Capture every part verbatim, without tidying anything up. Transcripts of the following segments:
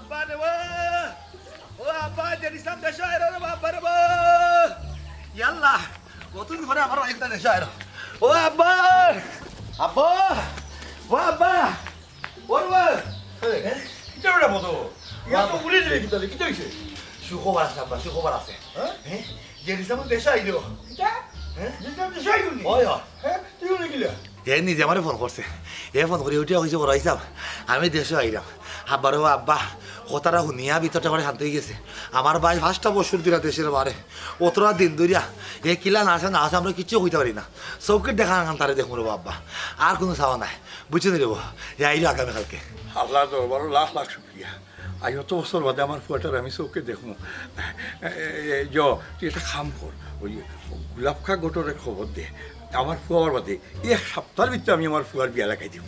আব্বা রে বা! ও আব্বা, জেড ইসলাম দেশো আইরো রে বাবা রে বা! ইয়াল্লা, কতদিন পরে আমার ওয়াইফ দেশো আইরো। ও আব্বা! আব্বা! ও আব্বা! ও রে বা! কিতা বেটা বলো? ইয়া তো উড়ে দিলে কিতা, কিতা হইছে? সুখবর আছে আব্বা, সুখবর আছে। হ্যাঁ? হ্যাঁ? জেড ইসলাম দেশো আইরো। কিতা? হ্যাঁ? জেড ইসলাম দেশো আইরো নি? ওই, ওই। হ্যাঁ? তুই উড়ে গেলে? হে নিজে আমারে ফোন করছে। হে ফোন করি উঠিয়া কইছে, "বড় ভাই সাব, আমি দেশো আইরাম।" আব্বা রে বা আব্বা, কথাটা হুনিয়া ভিতরটা করে শান্ত হয়ে গেছে। আমার ভাই পাঁচটা বছর ধরে দেশের বারে, অতরা দিন ধরিয়া হে কিলা না আছে না আছে আমরা কিচ্ছু কইতে পারি না। চোখের দেখা না তারে দেখমু রে বা আব্বা, আর কোনো চাওয়া নাই, বুঝছো নি রে বা? হে আইলো আগামীকালকে। আল্লাহ দরবারও লাখ লাখ শুক্রিয়া। আজ অত বছর বাদে আমার ফুয়াটার আমি চোখে দেখমু। এ, এ, এ, জ, তুই একটা কাম কর, ওই গোলাপ খা গোটরে খবর দে, আমার ফুয়ার বাদে এক সপ্তাহর ভিতরে আমি আমার ফুয়ার বিয়া লাগাই দিব।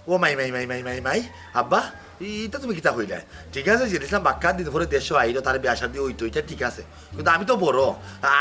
ও মাই, মাই, মাই, মাই, মাই, মাই, আব্বা, ই-, ইটা তুমি কিতা কইলা? ঠিক আছে, জেড ইসলাম বাক্কা দিন পরে দেশো আইলো, তার বিয়া শাদী হইতো, ইটা ঠিক আছে, কিন্তু আমি তো বড়,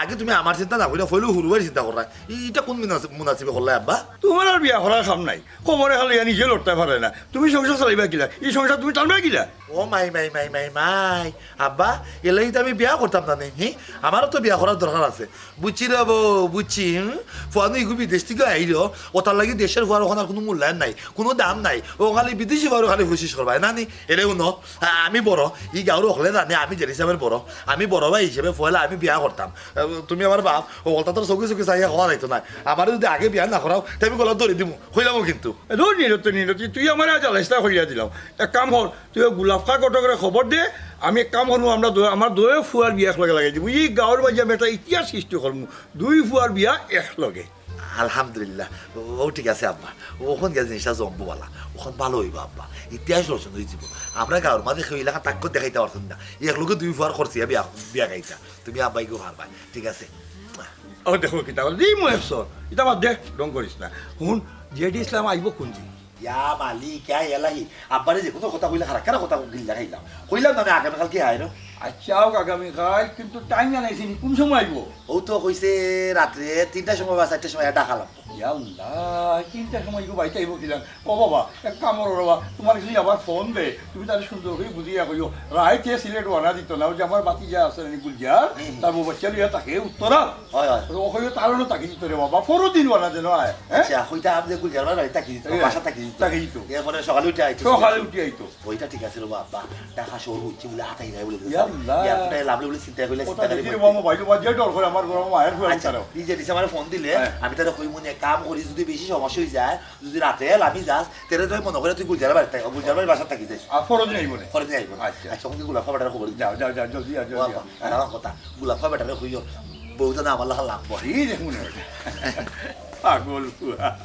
আগে তুমি আমার চিন্তা না করিয়া ফইলে হুরুবার চিন্তা করলা। ই-, ইটা কোন মুনাসিব-, মুনাসিবে করলা আব্বা? তোমার আর বিয়া করার কাম নাই, কোমরে খালি নিজে লড়তে পারে না, তুমি সংসার চালাইবা কিলা? এই সংসার তুমি টানবা কিলা? ও মাই, মাই, মাই, মাই, মাই, আব্বা, এর লাগি তো আমি বিয়া করতাম না নি, হি? আমারও তো বিয়া করার দরকার আছে। বুঝছি রে বউ, বুঝছি, হুম? ফুয়ানু ইগু বিদেশ থেকে আইলো, ও তার লাগি দেশের ফুয়ার ওখানে আর কোনো মূল্যায়ন নাই, কোনো দাম নাই। ও খালি বিদেশি ফুয়ার খালি কোশিশ করবা, না নি? এরে হুনো, আ-, আমি বড়, ই গাঁওর হকলে জানে আমি জেড ইসলামের বড়। আমি বড় ভাই হিসেবে পয়লা আমি বিয়া করতাম। আ, তুমি আমার বাপ, ও বলতা তোর চোখে চোখে চাইয়া হওয়া যাইতো না। আমারে যদি আগে বিয়া না করাও, তে আমি গলা ধরে দিমু, কইলামও কিন্তু। এ, ধর নিরতি, নিরতি, তুই আমার আজ আলাইসটা করিয়া দিলাম। এক কাম কর, তুই ওই গোলাপ খা কটকরে খবর দে, আমি এক কাম করবো, আমরা দো-, আমার দোয়ে ফুয়ার বিয়া এক লগে লাগাই দিব। এই গাঁওর মাঝে আমি একটা ইতিহাস সৃষ্টি করবো, দুই ফুয়ার বিয়া এক লগে। আলহামদুলিল্লাহ, ও ঠিক আছে আব্বা, ওখান গিয়া জিনিসটা জমবো বালা, ওখান ভালো হইবো আব্বা, ইতিহাস রচনা হয়ে যাবো। আমরা গাঁওর মাঝে কেউ এলাকা তাক্ক দেখাইতে পারতাম না, এক লগে দুই ফুয়ার করছি বিয়া, বিয়া গাইতা। তুমি আব্বাই কেউ হারবাই, ঠিক আছে? ও দেখো কিতা বলে, দিমু একশো, ইটা বাদ দে, ঢং করিস না। হুন, জেডি ইসলাম আইবো কোন দিন? ইয়া মালিক, ইয়া এলাহি, আব্বারে যে কোনো কথা কইলে খারাপ, কেন কথা গিল্লা খাইলাম? কইলাম না আমি আগামীকালকে আইরো। আচ্ছা, হোক আগামীকাল, কিন্তু টাইম জানাইছি নি, কোন সময় আইবো? ও তো কইছে রাত্রে তিনটার সময় বা চারটার সময় ডাকা লাগবো। ইয়া আল্লাহ, তিনটার সময় কেউ বাইতে আইবো কিলান? ও বাবা, এক কাম করো বাবা, তোমার কিছু আবার ফোন দে, তুমি তাহলে সুন্দর করে বুঝিয়া কইও, রাইতে সিলেট ওয়ানা দিত না, ওই যে আমার বাতি যা আছে নি গুলজার, হুম, হুম। তার বউ বাচ্চা লইয়া থাকে উত্তরা। হয়, হয়। আর ও কইও তার অনো তাকি দিত রে বাবা, পরো দিন ওয়ানা দেন হয়, হ্যাঁ? আচ্ছা, কইতা আমি যে গুলজার ভাই তাকি দিত, এই, বাসা তাকি দিত। তাকি দিত। এরপরে সকালে উঠে আইতো। সকালে উঠে আইতো। ওইটা ঠিক আছে রে বাবা, ঢাকা শহর হচ্ছে বলে আতাই নাই বলে দিছে। ইয়াল্লা। এয়ারপোর্টে লাভলে বলে চিন্তা কইলে চিন্তা ওটা করে দেখি কইতে। বাবা, ভাই, বাবা, যে ডর করে আমার বড় মায়ের ফুয়ার আচ্ছা, তারাও। নিজে নিজে আমার ফোন দিলে, হ্যাঁ। আমি তাহলে কই মনে কাম করি, যদি বেশি সমস্যা হয়ে যায়, যদি রাতে লামি যাস, তেরে তুই মনে করে তুই গুলজার বাড়ি থাক, গুলজার বাড়ির বাসা থাকি যাস। আর পরদিন আইবো না? পরদিন আইবো না। আচ্ছা। আচ্ছা, ওকে গোলাপ খাবার খবর দিস। যাও, যাও, যাও, জলদি যাও, জলদি বাবা, যাও। আর আমার কথা, গোলাপ খাবার ওই বউটা না আমার লাগা লাগবো। এই দেখুন ওটা। পাগল ফুয়া।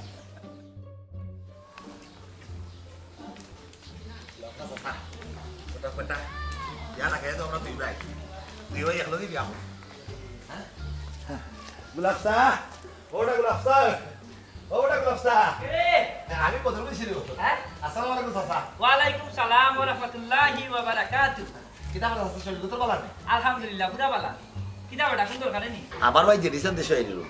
ওটা, ওটা। ইয়া লাগে তো আমরা দুই ভাই। দুই ভাই একলগে বিয়া করবো। হ্যাঁ? গোলাপ চা, ওটা গোলাপ চা। ও বেটা গোলাপ চা। কে? আমি বদরুল বলছি রে। হ্যাঁ? আসসালামু আলাইকুম চাচা। ওয়ালাইকুম সালাম ওয়া রাহমাতুল্লাহি ওয়া বারাকাতুহু। কিতা খবর চাচা, শরীর তোর ভালা নি? আলহামদুলিল্লাহ, পুরা ভালা। কিতা বেটা, কোন দরকারে নি? আমার ভাই জেডিসন দেশো আইলো।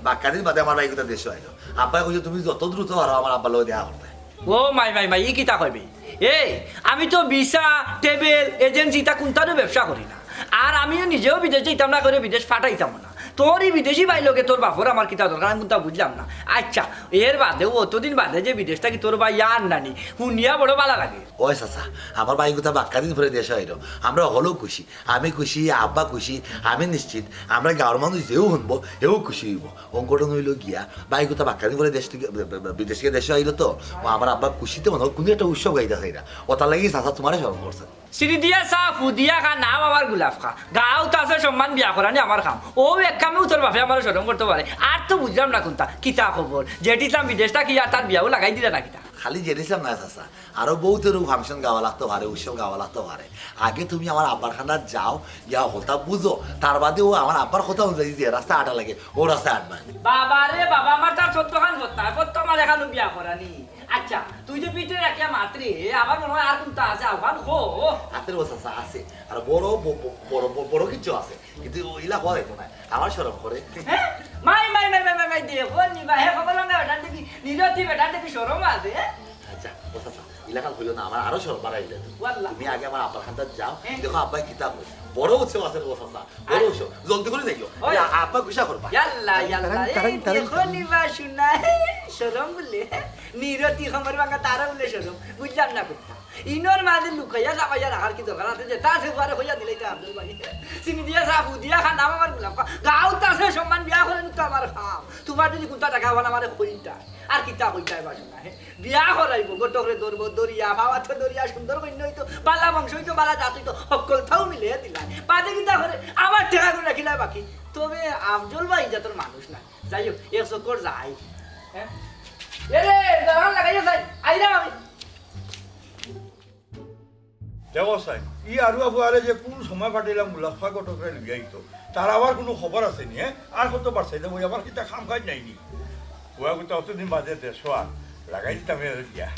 বাক্কাদিন বাদে আমার ভাই কথা দেশো আইলো। আব্বাই কইছে, "তুমি যত দ্রুত পারো আমার আব্বার লগে দেখা করতে।" ও মাই, মাই, মাই, ই কিতা কইবে? এই, আমি তো ভিসা, ট্রাভেল এজেন্সি, ইতা কুনটারও ব্যবসা করি না। আর আমিও নিজেও বিদেশ যাইতাম না করে বিদেশ পাঠাইতাম না। তোর ই বিদেশি ভাই লগে তোর বাপর আমার কিতা দরকার, আমি কুনটা বুঝলাম না। আচ্ছা, এর বাদেও অতদিন বাদে যে বিদেশ থাকি তোর ভাই আর নানি, হুনিয়া বড় ভালা লাগে। ওই চাচা, আমার ভাই কথা বাক্কাদিন পরে দেশো আইলো। আমরা হকলেও খুশি। আমি খুশি, আব্বা খুশি, আমি নিশ্চিত, আমরা গাঁওর মানুষ যেও হুনবো, হেও খুশি হইবো। অঙ্কটা হইলো গিয়া, ভাই কথা বাক্কাদিন পরে দেশ থেকে, ব-, ব-, ব-, বিদেশ থেকে দেশো আইলো তো, ও আমার আব্বা খুশিতে মনে হয় কোনো একটা উৎসব গাইতে চাইরা। ওটার লাগি চাচা তোমারে স্মরণ করছে। সিঁড়ি দিয়া চা, ফু দিয়া খা, নাম আমার গোলাপ খা। গাঁওত আছে সম্মান বিয়া করানি আমার কাম। ও এক কামেও তোর বাপে আমার শরম করতে পারে। আর তো বুঝলাম না কুনটা, কিতা খবর? জেড ইসলাম বিদেশ থাকি আর তার বিয়াও লাগাই দিলা না কিতা? খালি জেড ইসলাম না চাচা, আরো বহুত এরকম ফাংশন গাওয়া লাগতে পারে, উৎসব গাওয়া লাগতে পারে। আগে তুমি আমার আব্বার খানাত যাও, গিয়া হকলতা বুঝো, তার বাদে ও আমার আব্বার কথা অনুযায়ী যে রাস্তা আটা লাগে, ও রাস্তা আটবা। বাবা রে বাবা, আমার তার চোদ্দ খান কথা, কত আমার এখানো বিয়া করানি। আচ্ছা, তুই যে পিঠে রাখিয়া মাতরে, আমার মনে হয় আর কুনটা আছে, আহ্বান খো। আছে রে চাচা, আছে। আর বড়, ব-, ব-, বড়, ব-, বড় কিছু আছে। কিন্তু ও ইলা কওয়া যাইতো না। আমার শরম করে। হ্যাঁ? মাই, মাই, মাই, দেখো নি বা, হে খবর লঙ্গা বেটার দেখি, নিরতি বেটার দেখি শরম আছে, হ্যাঁ? আচ্ছা, ও চাচা, ইলাখান কইও না, আমার আরো শরম বাড়াই যায়। ওয়াল্লাহ। তুমি আগে আমার আব্বার খান্দাত যাও, হ্যাঁ। দেখো আব্বায় কিতা কয়। বড় উৎসব আছে গো চাচা, বড় উৎসব, জলদি করি যাইও। ওই। ইয়া, আব্বা গুসা করবা। ইয়াল্লা, ইয়াল্লা, কারণ, এই কারণ, দেখো নি বা শুনা, শরম বুলে। নিরতি খবর বাঙ্গা তারা বুলে শরম। বুঝলাম না কথা। ইনোর মাঝে লুকাইয়া চাপাইয়া রাখার কি দরকার আছে যে তা সে বারে কইয়া দিলে তা আব্দুল ভাই। চিনি দিয়া চা ফু দিয়া খা, নাম আমার গোলাপ খা। গাঁওত আছে সম্মান বিয়া করে নিতো আমার খাম। তোমার যদি কুন্তা টাকা হওয়া আমারে কইতা। আর কিতা কইতা এবার শুনা, হে? বিয়া করাইবো, ঘটকরে ধরবো, ধরিয়া, বাবাতে ধরিয়া, সুন্দর কইন হইতো, বালা বংশ হইতো, বালা জাত হইতো, হক্কল থাও মিলে দিলাই। বাদে কিতা করে? আমার টাকা করে রাখিলাই বাকি। তবে আফজল ভাই জাতর মানুষ না। যাই হোক, এক চক্কর যাই। হ্যাঁ? এরে, দাঁড়ান লাগাইয়া যাই। আইলাম আমি। দেখো সাই, ই আরুয়া ফুয়ারে যে কোন সময় পাঠাইলাম গোলাপ খা ঘটকরে লইয়া আইতো। তার আবার কোনো খবর আছে নি, হ্যাঁ? আর কত বাড়ছে দেবো, আবার কিতা খাম কাজ নাই নি। ফুয়া গুতা অতদিন বাদে দেশো আর লাগাই দিতাম এর দিয়া।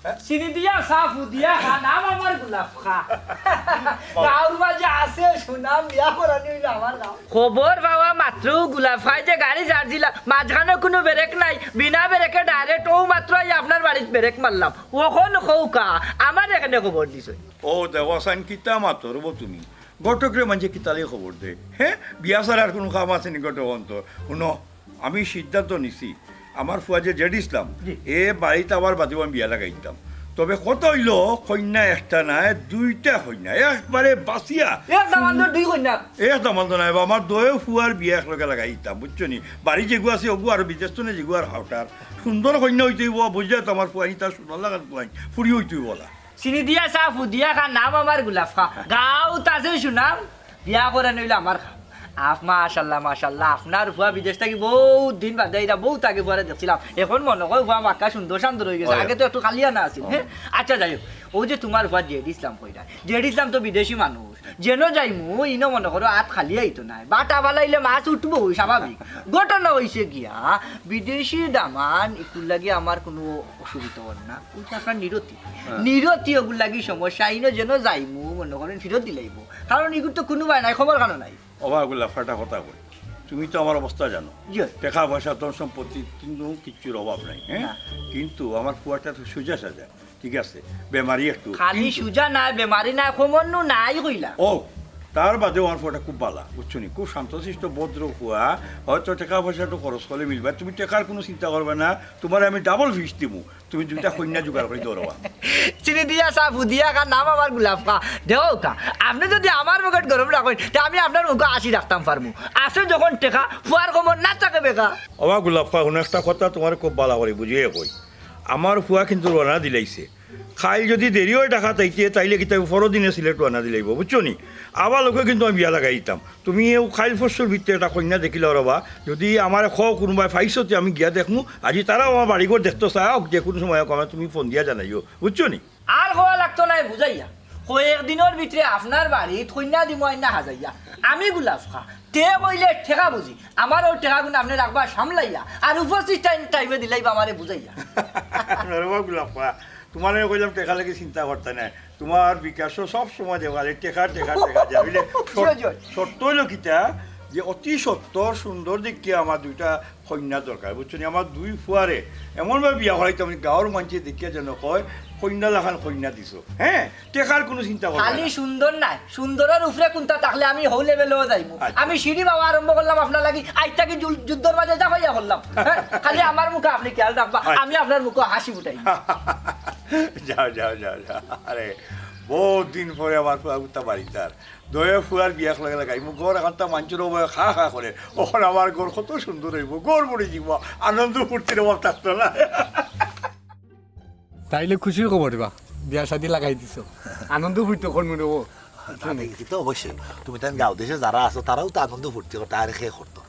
হ্যাঁ? চিনি দিয়া চা ফু দিয়া খা, নাম আমার গোলাপ খা। গাঁওর মাঝে আছে সুনাম, বিয়া করানি হইলো আমার গাঁও। খবর পাওয়া মাত্র গোলাপ খাই যে গাড়ি ঝাড় দিলা, মাঝখানে কোনো ব্রেক নাই, বিনা ব্রেকে ডাইরেক্ট ও মাত্র আই আপনার বাড়িত ব্রেক মারলাম। ওখন কৌকা, আমার এখানে খবর দিছে। ও দেখো সাইন, কিতা মাতর বো তুমি? ঘটকরে মানষে কিতালে খবর দে? হ্যাঁ, বিয়া ছাড়া আর কোনো কাম আছে নি ঘটক অন্তর? হুনো, আমি সিদ্ধান্ত নিছি, আমার ফুয়া যে জেড ইসলাম, জি। এ বাড়িত আবার বাদেও আমি বিয়া লাগাই দিতাম। তবে কথা হইলো, কইন্যা একটা নায়, দুইটা কইন্যা, একবারে বাসিয়া। এক দামান্দর দুই কইন্যা। এক দামান্দ নায় বা, আমার দয়ে ফুয়ার বিয়া একলগে লাগাই দিতাম, বুঝছো নি? বাড়ি যেগু আছে, ওগু আর বিদেশ তো নেই, যেগু আর হাওটার। সুন্দর কইন্যা হইতে হইব, বুঝলে তো আমার ফুয়াই, তার সুন্দর লাগার ফুয়াই, ফুড়ি হইতে হইব না। চিনি দিয়া চা ফু দিয়া খা, নাম আমার গোলাপ খা। গাঁওত আছে সুনাম, বিয়া করানি হইলো আমার খাম। আফ, মাশাল্লাহ, মাশাল্লাহ, আপনার ফুয়া বিদেশ থাকি বহুত দিন বাদে আইরা, বহুত আগে ফুয়ারে দেখছিলাম। এখন মনে হয় ফুয়া বাক্কা সুন্দর সান্দর হয়ে গেছে। হয়। আগে তো একটু খালিয়া না আছিল, হ্যাঁ? আচ্ছা, যাই হোক, ও যে তোমার ফুয়া জেড ইসলাম কইরা, জেড ইসলাম তো বিদেশি মানুষ, যেন যাইমু, ইনো মনে করো আত খালি আইতো নায়, বাটা বালাইলে মাছ উঠবো, স্বাভাবিক। ঘটনা হইছে গিয়া, বিদেশি দামান ইকুর লাগি আমার কোনো অসুবিধা হন না, ওই যে আপনার নিরতি, নিরতি ওগুর লাগি সমস্যা, ইনো যেন যাইমু, মনে করেন ফিরত দিলাইবো, কারণ ইগুর তো কোনো বায় নাই, খবর কানো নাই। অভাবগুলা ফাটা কথা কই, তুমি তো আমার অবস্থা জানো। জি। টাকা পয়সা, ধন সম্পত্তি, কিন্তু কিচ্ছুর অভাব নাই, হ্যাঁ? না। কিন্তু আমার ফুয়াটা তো সোজা সাজা, ঠিক আছে, বেমারি একটু। খালি কিন্তু সুজা নাই, বেমারি নাই, খবর নু নাই কইলা। ও, তার বাদে আমার ফুয়াটা খুব বালা, বুঝছো নি? খুব শান্তশিষ্ট, ভদ্র ফুয়া। হয়তো টাকা পয়সা একটু খরচ করলে মিলবে, তুমি টাকার কোনো চিন্তা করবে না, তোমারে আমি ডাবল ফিস দিমু, তুমি দুইটা কইন্যা জোগাড় করি দেও রে বা। চিনি দিয়া চা ফু দিয়া খা, নাম আমার গোলাপ খা। দেখো কা, আপনি যদি আমার পকেট গরম রাখেন, তে আমি আপনার মুখে আসি রাখতাম পারমু। আছে যখন টেকা, ফুয়ার খবর না থাকে বেকা। অবা গোলাপ খা, হুনো একটা কথা তোমার খুব বালা করি বুঝিয়ে কই। আমার ফুয়া কিন্তু রওনা দিলাইছে। খাইল যদি দেরি হয় ঢাকা তাইতে, তাইলে কিতা পরদিনে সিলেট রওনা দিলাইব, বুঝছো নি? আবার লোকে কিন্তু আমি বিয়া লাগাই দিতাম। তুমি এও খাইল পরশুর ভিতরে একটা কইন্যা দেখিলাও রে বা, যদি আমারে কও কোনোবায় পাইছো তে আমি গিয়া দেখমু, আজি তারাও আমার বাড়িঘর দেখতো চায়, হোক যে কোনো সময় হোক, আমার তুমি ফোন দিয়া জানাইও, বুঝছো নি? আর কওয়া লাগতো নায় বুঝাইয়া। কয়েকদিনর ভিতরে আপনার বাড়িত কইন্যা দিমু আইন্না হাজাইয়া। আমি গোলাপ খা। তে কইলে টেকা বুঝি। আমার ওই টেকাগুন আপনি রাখবা সামলাইয়া। আর উপস্থিত টাইম, টাইমে দিলাইবা আমারে বুঝাইয়া। রে বা গোলাপ খা, তোমারে কইলাম টেকা লাগি চিন্তা করতে নাই। তোমার বিকাশও সব সময় দেওয়া, খালি টেকা, টেকা, টেকা দেওয়া। বুঝলে? জয়, জয়। শর্ত হইলো কিতা, যে অতি সত্বর সুন্দর দেখিয়া আমার দুইটা কইন্যা দরকার, বুঝছো নি? আমার দুই ফুয়ারে এমনভাবে বিয়া করাইতাম, গাঁওর মানষে দেখিয়া যেন কয়, "কইন্যা লাখান কইন্যা দিছো।" হ্যাঁ, টেকার কোনো চিন্তা করবে খালি না। সুন্দর নাই, সুন্দরের উপরে কোনটা থাকলে আমি হৌ লেভেলেও যাইমু। আচ্ছা। আমি সিঁড়ি বাবা আরম্ভ করলাম আপনার লাগি, আইজ থাকি যুল-, যুদ্ধর মাঝে যা হইয়া করলাম। হ্যাঁ? খালি আমার মুখে আপনি খেয়াল রাখবা, আচ্ছা। আমি আপনার মুখে হাসি ফুটাই। যাও, যাও, যাও, যাও। আরে, বহুত দিন পরে আমার ফুয়া গুতা বাড়িত আর। দয়ে ফুয়ার বিয়া লগে লাগাই। মু ঘর এখন তা মানষর অভাবে খা খা করে। ওখানে আমার ঘর কত সুন্দর হইব, ঘর ভরে দিব। আনন্দ ফুর্তির অভাব থাকতো না। তাইলে খুশির খবর বা, বিয়া শাদি লাগাই দিছো, আনন্দ ফুর্তি করমু রে ও। তাতে গেছি তো অবশ্যই। তুমি তাই গাঁও দেশে যারা আছো, তারাও তো আনন্দ ফুর্তি করতে আর খে করতো।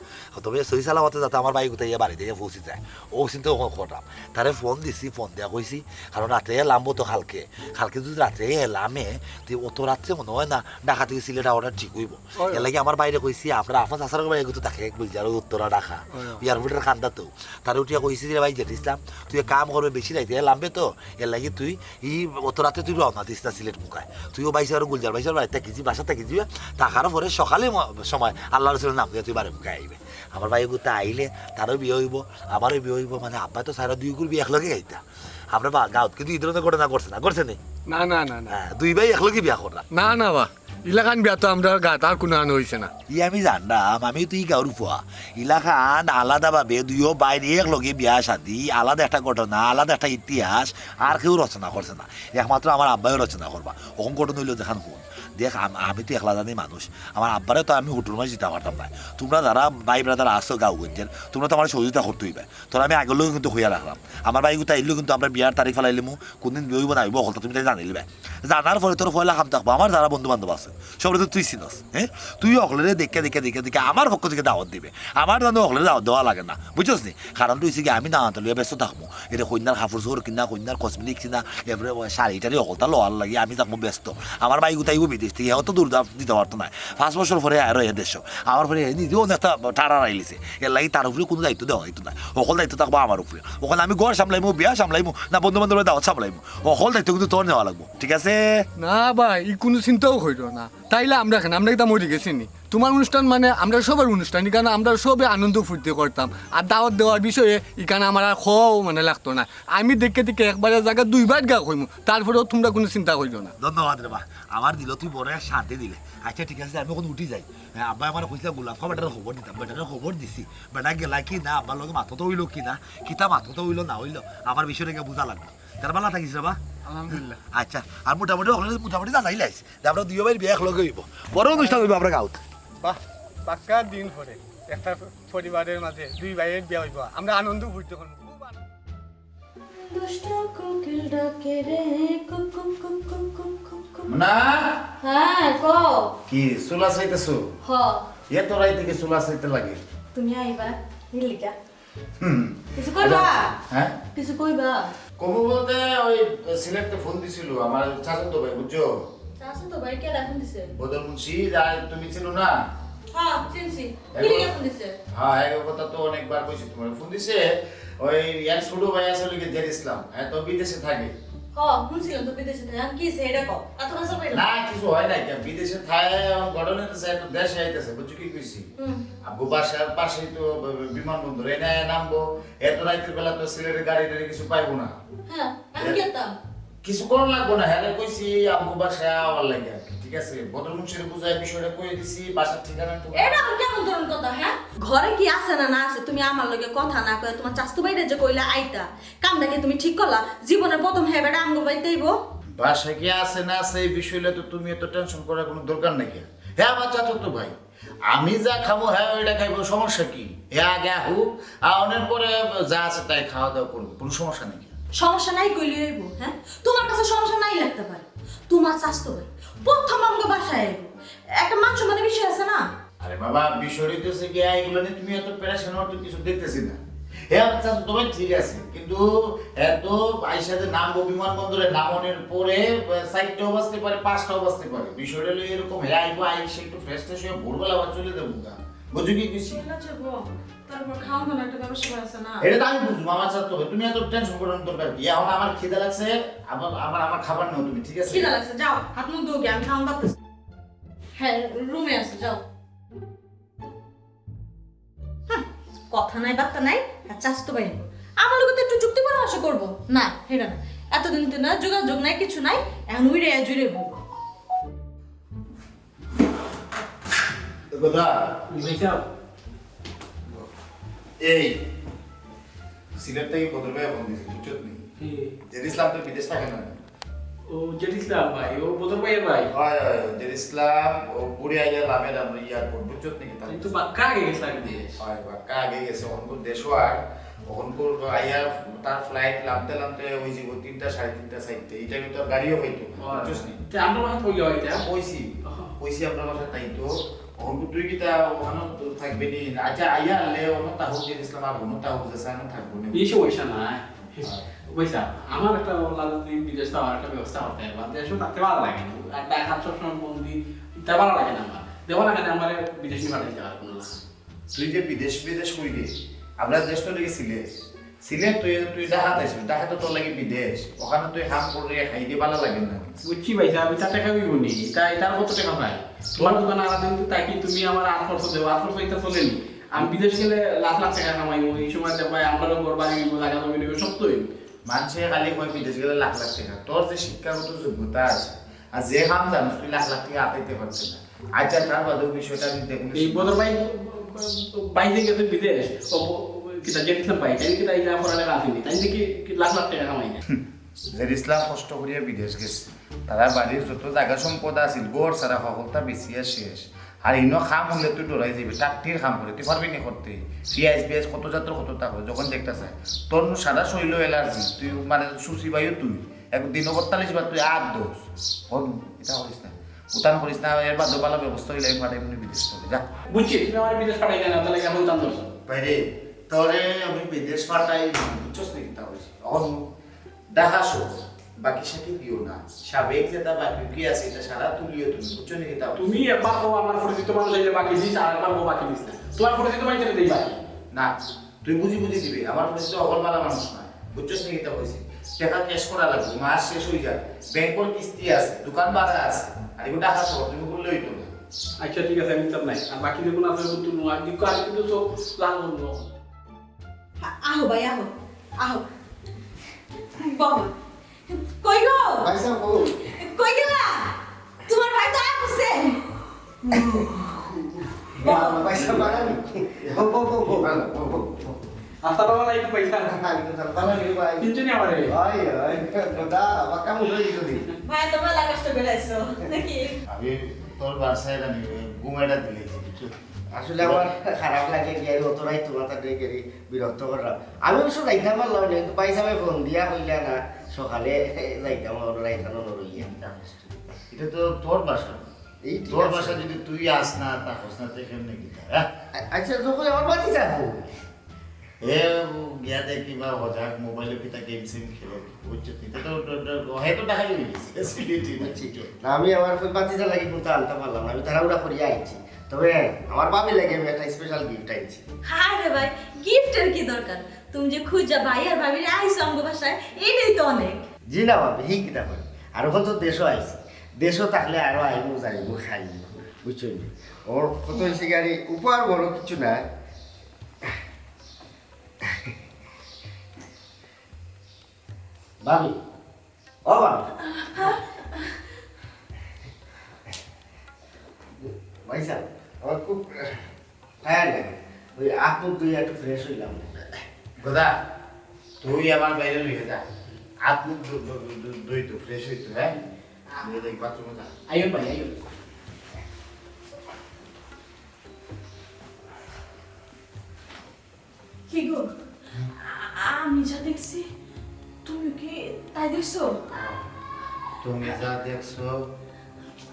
তবে সহি সালামতে যাতে আমার ভাই গুতাইয়া বাড়িত গিয়া পৌঁছি যায়, ও চিন্তা কো-, করলাম। তারে ফোন দিছি, ফোন দিয়া কইছি, কারণ রাত্রে লামবো তো কালকে। কালকে যদি রাত্রে লামে, তুই অত রাত্রে মনে হয় না ঢাকা থেকে সিলেট আওয়াটা ঠিক হইব। এর লাগি আমার বাইরে কইছি, আমরা আফা চাচার বাড়ি তো থাকে গুলজার উত্তরা ঢাকা, এয়ারপোর্টের কান্দাত। তারে উঠিয়া কইছি যে, "ভাই জেড ইসলাম, তুই এক কাম করবে, বেশি রাইতে লামবে তো, এর লাগি তুই ই অত রাতে তুই রওনা দিস না সিলেট মুখায়। তুইও ভাইসাব আর গুলজার ভাইসাব বাড়িত থাকিস, বাসাত থাকিস, থাকার পরে সকালে ম-, সময় আল্লাহ রসুলের নাম দিয়া তুই বাড়ি মুখায় আইবে।" আমার ভাই গুতা আইলে তারও বিয়া হইব, আমারও বিয়া হইব, মানে আব্বা তো সারা দুই গুর বিয়া একলগে খাইতা। আমরা বা গাঁওত কিন্তু ই ধরনের ঘটনা ঘটছে না, ঘটছে নি? না, না, না, না। হ্যাঁ, দুই ভাই একলগে বিয়া কররা। না, না বা, ইলাখান বিয়া তো আমরার গাঁওত আর কুনু আনো অইছে না। ই আমি জানরাম, আমি তো ই গাঁওর ফুয়া। ইলাখান আলাদাভাবে দুইও ভাইর একলগে বিয়া শাদি, আলাদা একটা ঘটনা, আলাদা একটা ইতিহাস, আর কেউ রচনা করছে না, একমাত্র আমার আব্বায়ও রচনা করবা। অখন ঘটনা অইলো যেখান হুন, দেখ, আম-, আমি তো একলা জানি মানুষ, আমার আব্বারে তো আমি হুটুর মাঝে দিতাম পারতাম না। তুমরা যারা ভাই ব্রাদার আছো গাঁওগঞ্জের, তুমরা তো আমার সহযোগিতা করতে অইবে। তোরা আমি আগর লগেউ কিন্তু কইয়া রাখলাম, আমার ভাইগুতা আইলেও কিন্তু আমরা বিয়ার তারিখ ফালাইলিমু, কুনদিন বিয়া অইবো না অইবো হকলতা তুমি তাইন জানিলিবায়। জানার পরে তোর পয়লা কাম থাকবো, আমার যারা বন্ধু বান্ধব আছে, সবরে তো তুই চিনস, হ্যাঁ? তুই হকলরে দেখিয়া, দেখিয়া, দেখিয়া, দেখিয়া আমার পক্ষ থাকি দাওয়াত দিবে। আমার জানো হকলরে দাওয়াত দেওয়া লাগে না, বুঝছস নি? কারণটা অইছে কি, আমি নানাতা লইয়া ব্যস্ত থাকমু। এরে কইন্যার কাপড় চোপড় কিনা, কইন্যার cosmetic কিনা, এরপরে শাড়ি টাড়ি হকলতা লওয়ার লাগি আমি থাকমু ব্যস্ত। আমার ভাইগুতা আইবো বিদেশ থাকি, হেও তো দৌড়-ঝাঁপ দিতা পারতো নায়। পাঁচ বছর পরে আরো এ দেশো। আওয়ার পরে হে নিজেও অনেকটা ঠাড়া আড়াইলিছে। এরলাগি তার উপরে কুনু দায়িত্ব দেওয়া অইতো নায়। হকল দায়িত্ব থাকবো আমার উপরে। অখন আমি ঘর সামলাইমু, বিয়া সামলাইমু, না বন্ধু বান্ধবর দাওয়াত সামলাইমু, হকল দায়িত্ব কিন্তু তোর নেওয়া লাগবো, ঠিক আছে? না বা, ই কুনু চিন্তাও করিও না। তাইলে আমরা কেনে, আমরা কিতা মরি গেছি নি? তুমার অনুষ্ঠান মানে আমরার সবর অনুষ্ঠান, ইখান আমরা সবে আনন্দ ফুর্তি করতাম। আর দাওয়াত দেওয়ার বিষয়ে ইখান আমার আর কওয়াও মানে লাগতো না। আমি দেখিয়া দেখিয়া একবারে জাগা দুইবার গিয়া কইমু, তারপরেও তুমরা কুনু চিন্তা করিও না। ধন্যবাদ রে বা, আমার দিলো তুই বড় এক শান্তি দিলে। আচ্ছা ঠিক আছে, আমি অখন উঠি যাই। হ্যাঁ, আব্বায় আমারে কইছিলা গোলাপ খা বেটারে খবর দিতাম, বেটারে খবর দিছি। বেটা গেলা কি না, আব্বার লগে মাততো অইলো কি না, কিতা মাততো অইলো না অইলো, আমার বিষয়টা গিয়া বুঝা লাগবো। তার বালা থাকিস রে বা? আলহামদুলিল্লাহ। আচ্ছা, আর মোটামুটি হকলরে মোটামুটি জানাইলাইস যে আমরা দুইও ভাইর বিয়া একলগে অইবো, বড় অনুষ্ঠান অইবো আমরা গাঁওত। বাহ, পাক্কা দিন পরে একটা পরিবারের মাঝে দুই ভাইয়ের বিয়া অইবো, আমরা আনন্দ ফুর্তি করবো, খুব আনন্দ। দুষ্ট কোকিল ডাকে রে, cook cook cook cook cook cook cook. না। হ্যাঁ, কও। কি, চুলা চাইতেছো? হ। এত রাইতে কি চুলা চাইতে লাগে? তুমি আইবা, হিলিকা। হুম। কিছু কইবা? হ্যাঁ? কিছু কইবা? কমু বলতে ওই সিলেটে ফোন দিছিল আমার চাচাতো ভাই, বুঝছো? চাচাতো ভাই কেডা ফোন দিছে? বদর মুন্সি, যা তুমি চিনো না? হ্যাঁ, চিনছি। কি লিগে ফোন দিছে? হ্যাঁ, এই কথা তো অনেকবার কইছি তোমার। ফোন দিছে ওই ইয়ার ছোট ভাই আছে, ওই যে জেড ইসলাম, হ্যাঁ, তো বিদেশে থাকে। হ, শুনছিলাম তো বিদেশে থাকে। আমি কি হইছে এটা কও? এত ভাষা পাইলাম। না, কিছু হয় না, কি বিদেশে থাকে, এখন ঘটনা তো সে একটু দেশে আইতেছে, বুঝছো কি কইছি? হুম। আব্বু বাসার পাশেই তো বিমানবন্দর, এই না নামবো, এত রাতের বেলা তো সিলেটের গাড়ি টাড়ি কিছু পাইবো না। হ্যাঁ, আমি গেতাম। কিছু করা লাগবো না, হ্যাঁ কইছি আব্বু বাসায় আওয়ার লাগে আর কি, ঠিক আছে? বদর মুন্সিরে বুঝাই বিষয়টা কই দিছি, বাসার ঠিকানা তো। এটা আবার কেমন ধরনের কথা, হ্যাঁ? ঘরে কি আছে না না আছে, তুমি আমার লগে কথা না কয়ে তোমার চাস্তু ভাইরে যে কইলা আইতা, কামটা কি তুমি ঠিক করলা? জীবনের প্রথম হে বেটা আমগো বাড়িতে আইবো? বাসায় কি আছে না আছে এই বিষয়টা তো তুমি এত টেনশন করার কোনো দরকার নাই। হে আমার চাচাতো ভাই, আমি যা খাবো, হ্যাঁ, ওইটা খাইবো, সমস্যা কি? হে আগে আহুক, আওনের পরে যা আছে তাই খাওয়া দাওয়া করবো, কোনো সমস্যা নেই। সমস্যা নাই কইলে অইবো, হ্যাঁ? তোমার কাছে সমস্যা নাই লাগতে পারে, তোমার চাস্তু ভাই প্রথম আমগো বাসায় আইবো, একটা মান সম্মানের বিষয় আছে না? আরে বাবা, বিষয় হইতেছে কি, এইগুলো নিয়ে তুমি এত পেরেশান হওয়ার তো কিছু দেখতেছি না। হে আচ্ছা, তবে ঠিক আছে, কিন্তু এত আইসা যে নামবো বিমানবন্দরে, নামানোর পরে, আহ, চারটাও বাজতে পারে, পাঁচটাও বাজতে পারে। বিষয়টা হলো এরকম, হে আইবো, আইসে একটু ফ্রেশ ট্রেশ হয়ে ভোরবেলা আবার চলে যাবো গা। বুঝছো কি কইছি? ঠিক আছে গো, তারপর খাওয়া দাওয়ার একটা ব্যবস্থা আছে না? এটা তো আমি বুঝবো, আমার সাথে হবে। তুমি এত টেনশন করার দরকার কি? এখন আমার খিদা লাগছে, আবার আমার, আমার খাবার নাও তুমি, ঠিক আছে? খিদা লাগছে, যাও, হাত মুখ ধুও গিয়া, আমি খাওয়া দাওয়া করতেছি। হ্যাঁ, রুমে আছে, যাও। হুম, কথা নাই, বার্তা নাই, আর চাস্তু ভাই আমার লগে তো একটু যুক্তি পরামর্শ করবো। না, এটা না, এতদিন তো না যোগাযোগ নাই, কিছু নাই, এখন উইরে জুড়ে বলবো। কথা। জি ভাই সাহেব। এই, সিলেট থেকে বদর ভাই ফোন দিছে, বুঝছত নি? জি। জেড ইসলাম তো বিদেশ থাকে না? ও, জেড ইসলাম ভাই, ও বদর ভাইয়ের ভাই। হয়, হয়, জেড ইসলাম, ও বুড়ি আইয়া লাভে লাভে এয়ারপোর্ট, বুঝছত নি? কিন্তু বাক্কা আগে গেছে আগে বিদেশ। হয়, বাক্কা আগে গেছে, অখন তো দেশও আর, অখন তো আইয়া তার ফ্লাইট লামতে লামতে ওই যে তিনটা, সাড়ে তিনটা, চারটে, এটা কিন্তু আর গাড়িও পাইতো না, ও, বুঝছস নি? তে আমরা বাসাত কই যাওয়া এটা? কইছি, আহা। কইছি আমরা বাসাত তাই তো। অখন তুই কিতা অখানো থাকবে নি? আচ্ছা, আইয়া আনলে অনো তাহুক জেড ইসলাম আর অনো তাহুক যে সাইন থাকবো নি। এই সমস্যা নাই। হ্যাঁ। পয়সা, আমার একটা ওলা যদি বিদেশ যাওয়ার একটা ব্যবস্থা করতে হয়, বা দেশও থাকতে ভালো লাগে না। আর ঢাকাত সবসময় বন্দি, ইটা ভালো লাগে না আমার। দেখো না কেন আমার বিদেশ নিয়ে পাঠাইতে পারবো না। তুই যে বিদেশ বিদেশ কই রে? আমরা দেশ তো লেগে সিলেট। সিলেট তুই, তুই ঢাকাত আইছিস, ঢাকা তো তোর লাগে বিদেশ। অখানো তুই কাম করে খাই দিয়ে ভালো লাগে না। বুঝছি ভাই সাহেব, ইটা টেকা অইবো নি? ইটা, ইটার কত টেকা পাই? তোমার দোকানে আলাদা কিন্তু তাই কি তুমি আমার আট খরচ দেবো, আট খরচ ইটা চলে নি। আমি বিদেশ গেলে লাখ লাখ টেকা কামাইবো, এই সময় দেখবায় আমরারও ঘর বাড়ি অইবো, জাগা জমি অইবো, সব তো অইবো। মানষে খালি কয় বিদেশ গেলে লাখ লাখ টেকা। তোর যে শিক্ষাগত যোগ্যতা আছে, আর যে কাম জানোস, তুই লাখ লাখ টেকা আতাইতে পারতে না। আচ্ছা, তার বাদেও বিষয়টা আমি দেখুন। এই বদর ভাই, ভাই যে গেছে বিদেশ, ও, ও, কিতা জেড ইসলাম ভাই, তাই কিতা ইলা পড়ালেখা আছে নি? তাই দেখি কি লাখ লাখ টেকা কামাই না। জেড ইসলাম কষ্ট করিয়া বিদেশ গেছে। তারা বাড়ির যত জাগা সম্পদ আছিল, ঘর সারা হকলতা বেচিয়া শেষ। আর ইনো কাম হইলে তুই ডরাই যাবি, টাট্টির কাম করে, তুই পারবি নি করতে? পিয়াজ বিয়াজ কত জাতর কত তা করে, যখন দেখতে চায়। তোর নু সারা শরীল অ্যালার্জি, তুই মানে সুসি ভাইও তুই। একদিন বত্তাল্লিশ বার তুই আর দোষ। ওর এটা করিস না, উতান করিস না, এর বাদে ভালা ব্যবস্থা হইলে আমি পাঠাই মনে বিদেশ করে, যা। বুঝছি, তুমি আমার বিদেশ পাঠাই না, তাহলে কেমন দাম দরকার? বাইরে, তোরে আমি বিদেশ পাঠাই, বুঝছস নি কিতা কইছি? এখন ঢাকা শহর, বাকি সাথে দিও না। সাবেক যেটা বাকি আছে, এটা সারা তুলিও তুমি, বুঝছো নি কিতা? তুমি একবার কও আমার পরিচিত মানুষ আইলে বাকি দিস, আর একবার কও বাকি দিস না। তোমার পরিচিত মানুষ আইলে দেই বাকি। না, তুই বুঝি বুঝি দিবি, আমার পরিচিত অকল ভালা মানুষ না, বুঝছস নি কিতা কইছি? টাকা ক্যাশ করা লাগবে, মাস শেষ হয়ে যায়, ব্যাংকর কিস্তি আছে, দোকান ভাড়া আছে, আর এগুলো ঢাকা শহর, তুমি বললে হইতো না। আচ্ছা, ঠিক আছে, আমি চাপ নাই। আর বাকি দেখুন, আপনার কিন্তু নোয়া দিক আর কিন্তু তো লাল করবো। আ-, আহো ভাই, আহো, আহো। বাবা, কই গো? ভাই সাহেব, ও। কই গেলা? তোমার ভাই তো আয় বসে। ভাই সাহেব, বাগানি। বউ, বউ, বউ, বউ। আসসালামু আলাইকুম ভাই সাহেব। ওয়ালাইকুম সালাম। বাগানি ভাই। চিনছো নি আমারে? ওই, ওই, দাদা, বাক্কা মুখ হয়ে গেছে। ভাই, তোমরা লাগাসটা বেড়াইছো, নাকি? আমি তোর বাসায় না, ঘুমাইটা দিলে, বুঝছো? আসলে আমার খারাপ লাগে, গিয়ে অত রাইত তোমার তাতে গেলে বিরক্ত করলাম। আমি অবশ্য যাইতাম পারলাম না, কিন্তু ভাই সাহেব ফোন দিয়া কইলা না, সকালে যাইতাম, ওর রাইত আনো রইয়া। এটা তো তোর বাসা। এই ঠিক তোর আছে। বাসা যদি তুই আস না, তা হস না, তে কেমনে কি তা, হ্যাঁ? আ-, আচ্ছা, যখন আমার বাতি যাবো। এ, গিয়া দেখি বা হজাক, মোবাইলে কিতা গেম সেম খেলে, বুঝছো? এটা তো, তো, তো, হয়তো টাকা নিয়ে গেছে, সিলেটি, বুঝছি। না, আমি আমার ওই বাতি জ্বালা কিন্তু আনতে পারলাম না, আমি তাড়াহুড়া করিয়া আইছি। তবে আমার ভাবি লাগে আমি একটা স্পেশাল গিফট আনছি। হায় রে ভাই, গিফটের কি দরকার? তুমি যে খুঁজা ভাই আর ভাবির আইছো আমগো বাসায়, এইটাই তো অনেক। জি না ভাবি, হি কিতা কই? আর ওখান তো দেশও আইছি, দেশও থাকলে আরো আইমু, যাইমু, খাইমু, বুঝছো নি? ওর কত হয়েছে গাড়ি, উপহার বড় কিছু না। ভাবি, ও ভাবি। ভাই সাহেব, আমার খুব টায়ার্ড লাগে। ওই হাত মুখ ধুয়ে একটু ফ্রেশ হইলাম। দাদা, তুই আমার বাইরে লইয়া যা। হাত মুখ ধু-, ধু-, ধু-, ধু-, ধুই তো, ফ্রেশ হই তো, হ্যাঁ? আমি যাই বাথরুমে যা। আইও ভাই, আইও। কি গো? আ-, আমি যা দেখছি, তুমি কি তাই দেখছো? তুমি যা দেখছো,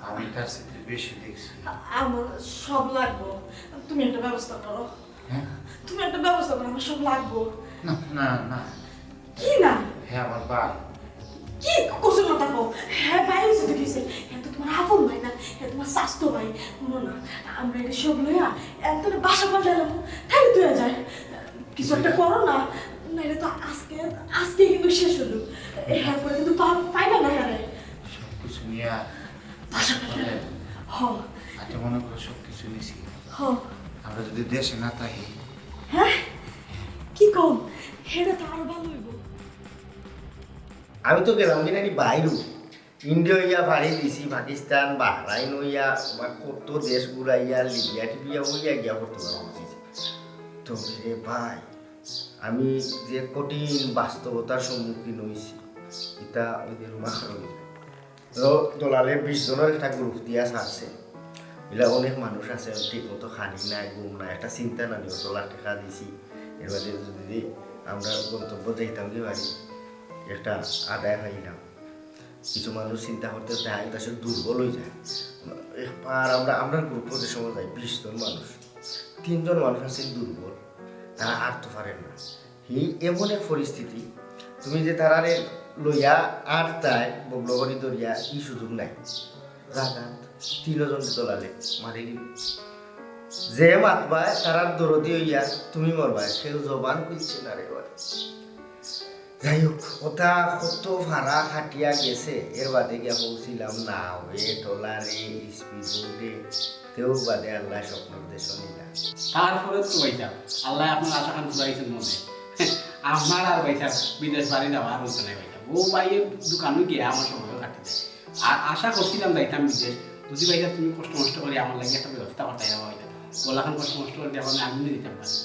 আমি তার চেয়ে বেশি দেখছি। আ-, আমার সব লাগবো, তুমি একটা ব্যবস্থা করো। হ্যাঁ? তুমি একটা ব্যবস্থা করো, আমার সব লাগবো। না, না, না। কি না? হ্যাঁ, আমার ভাই। কি কুসুম কথা কও? হ্যাঁ, ভাই হইছে তো কি হইছে? হ্যাঁ, তো তোমার আপন ভাই না, হ্যাঁ, তোমার স্বাস্থ্য ভাই। শুনো না, আমরা এটা সব লইয়া একদম বাসা পাল্টাইলাম, তাই তো হয়ে যায়। কিছু একটা করো না, নাইলে তো আজকে, আজকে কিন্তু শেষ হলো। এরপরে কিন্তু পা-, পাইবা না, হ্যাঁ। সব কিছু নিয়ে বাসা পাল্টাইলাম। হ। আচ্ছা, মনে করো সব কিছু নিছি। হ। আমরা যদি দেশে না থাকি। হ্যাঁ? কি কম? এটা তো আরো ভালো হইব। আমি তো গেলাম কিনা নি বাইরে। ইন্ডিয়া হইয়া পাড়ি দিছি, পাকিস্তান, বাহরাইন হইয়া, আমার কত দেশ ঘুরাইয়া, লিবিয়া টিবিয়া হইয়া গিয়া পড়তে পারছি। তবে রে ভাই, আমি যে কঠিন বাস্তবতার সম্মুখীন হইছি, এটা ওই যে রুমা খারাপ। তো দলালে বিশ জনের একটা গ্রুপ দিয়া ছাড়ছে। এলা অনেক মানুষ আছে, ঠিক মতো খানি নাই, ঘুম নাই, একটা চিন্তা না নিয়ে দলা টেকা দিছি। এর বাদে যদি আমরা গন্তব্য যাইতাম কি বাড়ি, একটা আদায় হইলাম। কিছু মানুষ চিন্তা করতে করতে আয়ু আসলে দুর্বল হয়ে যায়। একবার আমরা, আমরা গ্রুপে যে সময় যাই, বিশ জন মানুষ, তিনজন মানুষ আছে দুর্বল, তারা হাঁটতে পারেন না। হি এমন এক পরিস্থিতি, তুমি যে তারারে লইয়া আটতায় বগলগড়ি ধরিয়া ই সুযোগ নাই। জাগাত তিনজন দলালে মারি দিল। যে মাতবায় তারার দরদি হইয়া তুমি মরবায়, কেউ জবান খুলছে না রে ভাই। যাই হোক, ওটা কত ফাড়া খাটিয়া গেছে, এর বাদে গিয়া পৌঁছিলাম না, ওয়ে টলারে, স্পিড বোটে, তেও বাদে আল্লাহ স্বপ্নর দেশ নিলা। তারপরে তো ভাইসাব, আল্লাহ আপনার আশা খান পুরাইছেন মনে। আমার আর ভাইসাব বিদেশ বাড়ি যাওয়া আর হইতো না ভাইসাব। ও ভাইয়ের দোকানো গিয়া আমার সময় কাটি যায়। আর আশা করছিলাম যাইতাম বিদেশ, যদি ভাইসাব তুমি কষ্ট মষ্ট করি আমার লাগি একটা ব্যবস্থা করতে পারো ভাইসাব। বলাখান কষ্ট মষ্ট করে দেখো আমি আগুনে দিতাম পারি।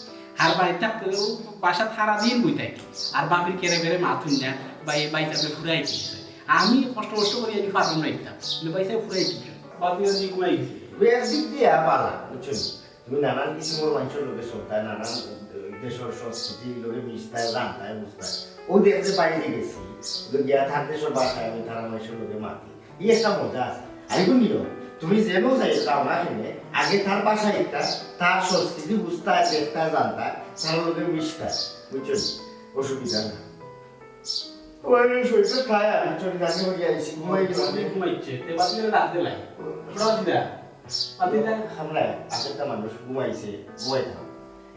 আর বাড়িত থাকতে ও বাসাত সারাদিন বই থাকি। আর ভাবির কেড়ে বেড়ে মাত হুনি না, ভাই, ভাইসাবে ফুরাই দিছে। আমি কষ্ট মষ্ট করি আমি পারলাম না দিতাম, কিন্তু ভাইসাব ফুরাই দিছে। ভাবি ওই ঘুমাই গেছে। একদিক দিয়া বালা, বুঝছো নি? তুমি নানান কিসিমর মানষর লগে চলতায়, নানান দেশর সংস্কৃতির লগে মিশতায়, জানতায়, বুঝতায়। ও দেখতে বাইরে গেছি, ওই গিয়া তার দেশর ভাষায় আমি তার মানষর লগে মাতি। ই একটা মজা আছে। আইবো নিও, তুমি যেন যাই যাও না কেনে, আগে তার ভাষা একটা, তার সংস্কৃতি বুঝতায়, দেখতায়, জানতায়, তার লগে মিশতায়, বুঝছো নি? অসুবিধা না। ওই শরীরটা খায়, আমি চলে জানি হয়ে আইছি, ঘুমাই গেলাম। তুমি ঘুমাইছে, তে বাতিলে রাত দিলাই। ওটা বাতিলা। বাতিলা। আমরা একটা মানুষ ঘুমাইছে, ঘুমাই থাকো।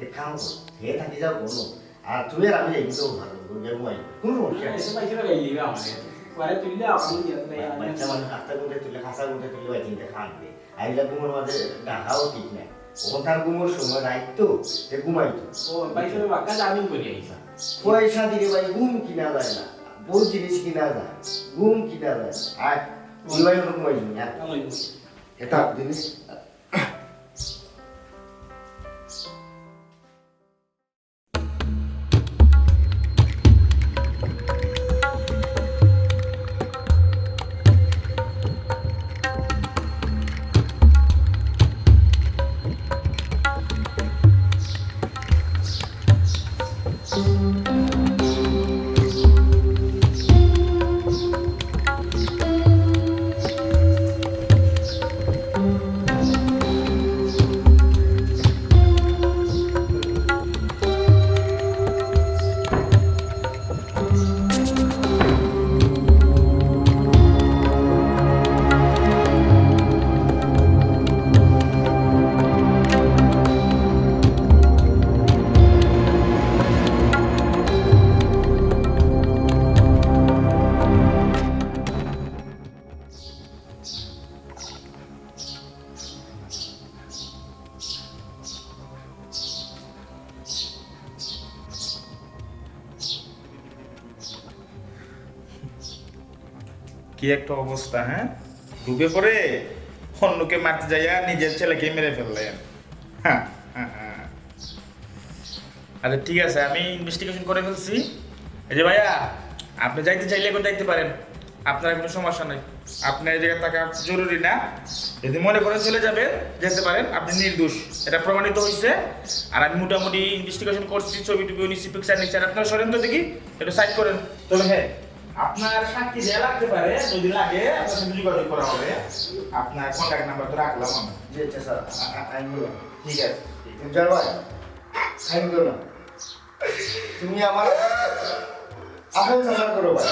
এক কাম করো, হে থাকি যাও কোনো। আর তুমি আর আমি একদম ভালো, ঘুমাই। কোনো সমস্যা নেই। এসে পাইছে না, গাইলি গা আমারে। পরে তুললে আমার ইয়ে, বাচ্চা মানুষ আটটা ঘুমতে তুলে, খাসা ঘুমতে তুলে, ভাই চিন্তা খান দে। আইলা ঘুমের মাঝে ডাকাও ঠিক নাই। ওখানকার ঘুমের সময় রাইত তো, তে ঘুমাইতো। ও, ভাই, তুমি বাক্কা জামিন করে আইছা। পয়সা দিকে ভাই ঘুম কিনা যায় না, বহুত জিনিস কিনা যায়, ঘুম কিনা যায় না। আর দুই ভাই ঘুমাই যাবে, আর ভালোই ঘুমাই। এটা জিনিস। কি একটা অবস্থা, হ্যাঁ? ডুবে পড়ে অন্যকে মারতে যাইয়া নিজের ছেলেকে মেরে ফেললেন। হ্যাঁ, হ্যাঁ, হ্যাঁ। আচ্ছা, ঠিক আছে, আমি ইনভেস্টিগেশন করে ফেলছি। এই যে ভাইয়া, আপনি যাইতে চাইলে এখন যাইতে পারেন, আপনার কোনো সমস্যা নাই। আপনার এই জায়গায় থাকা জরুরি না। যদি মনে করেন চলে যাবেন, যেতে পারেন, আপনি নির্দোষ, এটা প্রমাণিত হয়েছে। আর আমি মোটামুটি ইনভেস্টিগেশন করছি, ছবি টবি নিচ্ছি, পিকচার নিচ্ছি। আর আপনারা সরেন তো দেখি, একটু সাইড করেন। তবে হ্যাঁ, আপনার সাক্ষী দেয়া লাগতে পারে, যদি লাগে আপনার সাথে যোগাযোগ করা হবে। আপনার কন্ট্যাক্ট নাম্বার তো রাখলাম আমি। জি আচ্ছা স্যার, আ-, আ-, আমি বললাম। ঠিক আছে, ঠিক আছে। তুমি যাও ভাই, সাইন করো না। তুমি আমার আফেল চাচা করো ভাই।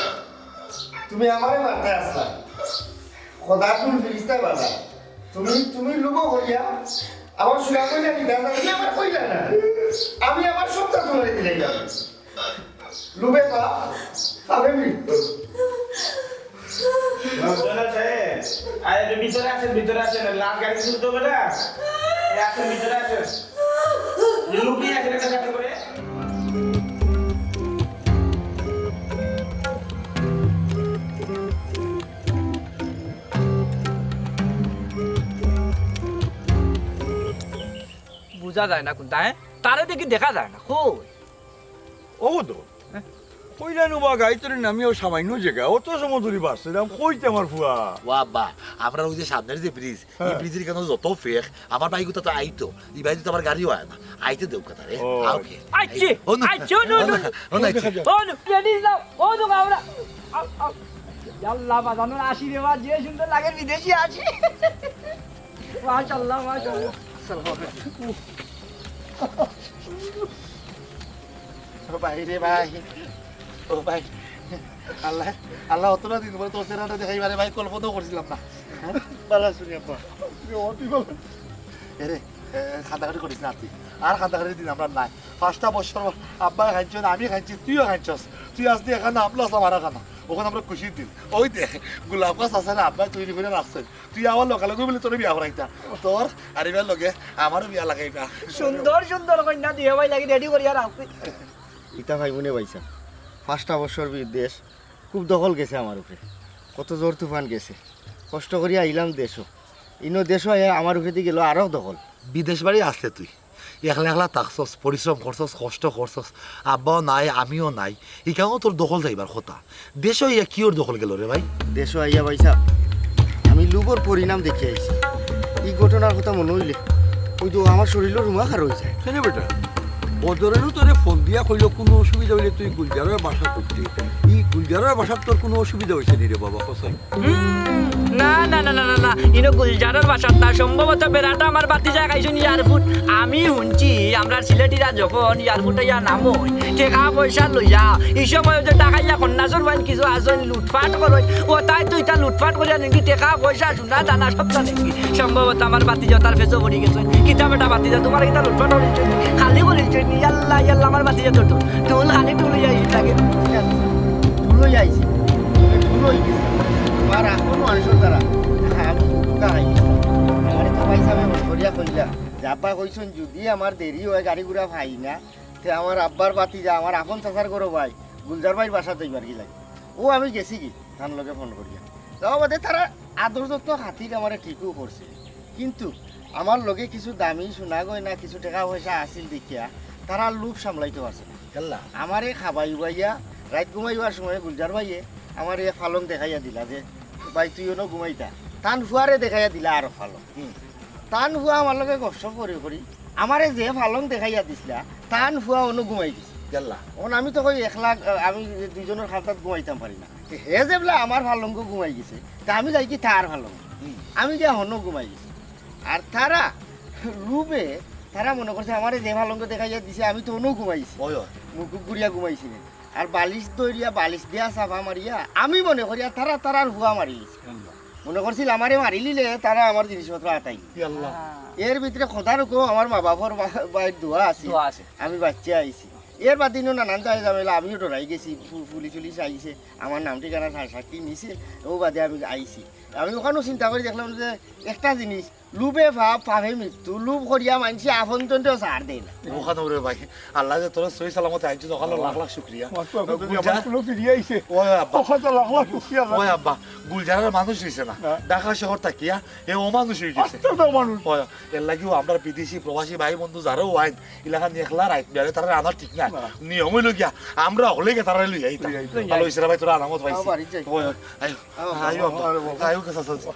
তুমি আমারে মারতে আসলা। খোদা কোন ফিরিস্তায় বাধা। তুমি, তুমি লুবো করিয়া আমার সুরা কইলা নি, দাদা, তুমি আমার কইলা না। আমি আমার সবটা তোমারে দিলাইলাম। লুবে পাপ, পাপে মৃত্যু। লোকজন আছে? আরে, একটু ভিতরে আসেন, ভিতরে আসেন। লাশ গাড়ি তুলতে হবে না? এই আসেন, ভিতরে আসেন। এই লুকিয়ে আছেন একটা সাথে করে। বুঝা যায় না কোনটা, হ্যাঁ? তারে দেখি দেখা যায় না, কই? ও তো, কইলা নু বা গাড়ি তোরে নামিয়াও সামান্য জাগা, অত সময় ধরি বাড়ছে, দাম কইতে আমার ফুয়া। ও আব্বা, আমরা ওই যে সামনের যে ব্রিজ, এই হ্যাঁ। ব্রিজের কেন যত ফেক, আমার বাইক তো আইতো, এই বাইক তো আমার গাড়িও আয় না, আইতে দেও কথা রে, ও। আও কে? আইছে, ও না, আইছে, ও না, ও না, ও না, আইছে। দেখা যাক। ও না, লেডিজ দাও, ও না, আমরা, আও, আও। ইয়াল্লা, বাজানো আসি রে বা, যে সুন্দর লাগে বিদেশি আসি। মাশাআল্লাহ, মাশাআল্লাহ। আসসালামু আলাইকুম। ও ভাই রে ভাই, ও ভাই, আল্লাহ, আল্লাহ অতটা দিন পরে তোর চেহারাটা দেখাইবারে ভাই, কল্পনাও করছিলাম না। হ্যাঁ? ভালো আছো নি আব্বা? এরে, এ, কান্দাকাটি করিস না তুই। আর কান্দাকাটির দিন আমরা নাই। পাঁচটা বছর আব্বায় খাইছন, আমি খাইছি, তুইও খাইছস। তুই আজ দিয়ে এখানে আমরা আসলাম আর এখানে। ওখানে আমরা খুশির দিন। ওই দেখ, গোলাপ গাছ আছে না, আব্বায় তৈরি করে রাখছেন। তুই আমার লগে লগে বলে তোর বিয়া করাইতা। তোর আর এবার লগে আমারও বিয়া লাগাইবা। সুন্দর সুন্দর কন্যা দিয়ে ভাই লাগি রেডি করিয়া রাখছি। ইতা ভাই মনে পাইছা, পাঁচটা বছর বিদেশ, খুব দখল গেছে আমার উপরে, কত ঝড় তুফান গেছে, কষ্ট করি আইলাম দেশো, ইনো দেশো আইয়া আমার উপরেদি গেল আরো দখল। বিদেশ বাড়ি আসলে তুই একলা একলা থাকছস, পরিশ্রম করছস, কষ্ট করছস, আব্বাও নাই, আমিও নাই, ইখানো তোর দখল যাইবার কথা। দেশো আইয়া কিওর দখল গেল রে ভাই? দেশো আইয়া ভাইসাব, আমি লুভর পরিণাম দেখি আইছি। ই ঘটনার কথা মনে অইলে ওই তো আমার শরীরও রুমা খার অই যায়। কেনে বেটা? বদরেও তোরে ফোন দিয়া কইল কুনু অসুবিধা অইলে তুই গুলজারর বাসাত উঠতে। ই গুলজারর বাসাত তোর কুনু অসুবিধা অইছে নি রে বাবা, কছাই? হুম, না, না, না, না, না, না। ইনো গুলজারর বাসাত না, সম্ভবত বেড়াটা আমার বাতিজা খাইছইন এয়ারপোর্ট। আমি হুনছি, আমরার সিলেটিরা যখন এয়ারপোর্টে ইয়া নামইন, টেকা পয়সা লইয়া, ই সময় যে ডাকাইয়া কন্যাসুর বাইন কিছু আছইন, লুটপাট করইন, ও তাই তো ইতা লুটপাট করিয়া নেকি টেকা পয়সা, সোনা দানা সবতা নেকি। সম্ভবত আমার বাতিজা তার ফেসো পড়ি গেছইন। কিতা বেটা বাতিজা, তোমার ইতা লুটপাট করিছইন, খালি করিছইন, ইয়াল্লা, ইয়াল্লা, আমার বাতিজা তো টুল, টুল খালি টুল অইয়া আইছে লাগে। টুল অইয়া আইছে, টুল অই গেছে। আমার এখন মানুষের দ্বারা আমি বুকা খাই। আমারে তো ভাইসাবে ফোন করিয়া কইলা যে আব্বা কইছইন যদি আমার দেরি অয়, গাড়ি ঘোড়া পাই না, তে আমার আব্বার বাতিজা, আমার আপন চাচার ঘরো ভাই, গুলজার ভাইর বাসাত যাইবার কি লাগে। ও আমি গেছি কি, তান লগে ফোন করিয়া। যাওয়া বাদে তারা আদর যত্ন খাতির আমারে ঠিকও করছে, কিন্তু আমার লগে কিছু দামি সোনা গয়না, কিছু টেকা পয়সা আছিল দেখিয়া তারা লোভ সামলাইতে পারছে না। কেল্লা? আমারে খাবাই উবাইয়া রাইত ঘুমাইবার সময় গুলজার ভাইয়ে আমারে এক পালং দেখাইয়া দিলা যে, "ভাই, তুই অনো ঘুমাইতা।" তান ফুয়ারে দেখাইয়া দিলা আরো পালং। হুম। তান ফুয়া আমার লগে গপসপ করি করি আমারে যে পালং দেখাইয়া দিছলা, তান ফুয়া অনো ঘুমাই গেছে। কেল্লা? এখন আমি তো কই একলা, আহ, আমি দুইজনর খান্দাত ঘুমাইতাম পারি না। তে হে যেবলা আমার পালঙ্গ ঘুমাই গেছে, তে আমি যাই কি তার পালঙ্গ। হুম। আমি গিয়া হনো ঘুমাই গেছি। আর তারা লোভে, তারা মনে করছে আমারে যে পালঙ্গ দেখাইয়া দিছে, আমি তো হনো ঘুমাইছি। অয়, অয়। মুখ ঘুরিয়া ঘুমাইছি নে। আর বালিশ দইরিয়া, বালিশ দিয়া চাপা মারিয়া, আমি মনে করি আর তারা তারার ফুয়া মারি গেছে। আল্লাহ। মনে করছিল আমারে মারিলিলে তারা আমার জিনিসপত্র আতাই। ই আল্লাহ। এর ভিতরে খোদার হুকুম আমার মা বাপর বা-, বাইর দোয়া আছে। দোয়া আছে। আমি বাচ্চা আইছি। এর বাদে ইনো নানান জায়গা ঝামেলা, আমিও ডরাই গেছি। পু-, পুলিশ উলিশ আইছে, আমার নাম ঠিকানা সা-, সাক্ষী নিছে, ও বাদে আমি আইছি। আমি ওখানেও চিন্তা করি দেখলাম যে একটা জিনিস, লোভে পাপ, পাপে মৃত্যু, লোভ করিয়া মানষে আপন জনরেও ছাড় দেয় না। ওখানে ওরে ভাই, আল্লাহ যে তোরা সহি সালামতে আনছো, ওখানে লাখ লাখ শুক্রিয়া। মাত্র এখন যদি গুলজার আমার কোনো ফিরিয়ে আইছে, ওই আব্বা। ওখানে তো লাখ লাখ শুক্রিয়া আল্লাহ। ওই আব্বা, গুলজারের মানুষ হইছে না। না। ঢাকা শহর থাকিয়া, এ অমানুষ হয়ে গেছে। আস্তে তো মানুষ। ওই, এর লাগিও আমরা বিদেশি, প্রবাসী ভাই বন্ধু যারাও আইন, এলাকা নিয়ে একলা রাইত বেড়ে তারা আনা ঠিক না। না। নিয়ম হইল গিয়া, আমরা হলে গিয়া তারা লই আইতাম। লই আইতাম। ভালো হইছে রে ভাই, তোরা আনামত পাইছি। আবার বাড়ি যাই। ওই, ওই, আইও। আও, আইও আব্বা, আরে বাবা। আইও কে চাচা।